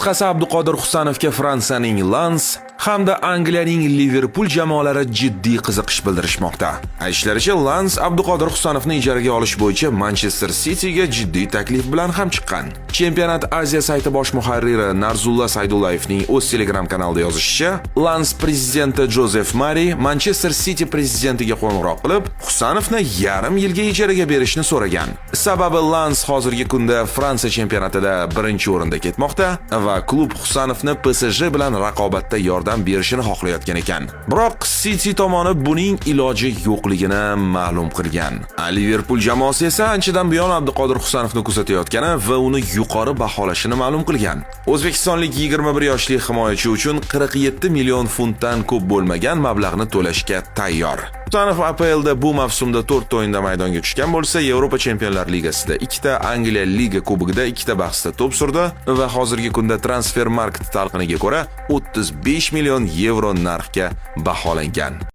Qisqasi, Abduqodir Husanovga Fransiyaning Lans hamda Angliyaning Liverpool jamoalari jiddiy qiziqish bildirishmoqda. Aytishlaricha, Lans Abduqodir Husanovni ijaraga olish bo'yicha Manchester Cityga jiddiy taklif bilan ham chiqqan. Chempionat Aziya sayti bosh muharriri Narzulla Saydullayevning o'z Telegram kanalida yozishicha, Lans prezidenti Jozef Mari Manchester City prezidentiga qo'ng'iroq qilib, Husanovni yarim yilga ijaraga berishni so'ragan. Sababi, Lans hozirgi kunda Fransiya chempionatida birinchi o'rinda ketmoqda va klub Husanovni PSG bilan raqobatda yordam berishini xohlayotgan ekan. Biroq City tomoni buning iloji yo'qligini ma'lum qilgan. Liverpool jamoasi esa anchadan buyon Abduqodir Husanovni kuzatayotgani va uni yuqori baholashini ma'lum qilgan. O'zbekistonlik 21 yoshli himoyachi uchun 47 million funtdan ko'p bo'lmagan mablag'ni to'lashga tayyor. Husanov APLda bu mavsumda 4 ta o'yinda maydonga tushgan bo'lsa, Yevropa Chempionlar Ligasida 2 ta, Angliya Liga Kubogida 2 ta bahsda to'p surdi va hozirgi kunda Transfermarkt talqiniga ko'ra 35 million yevro narxga baholangan.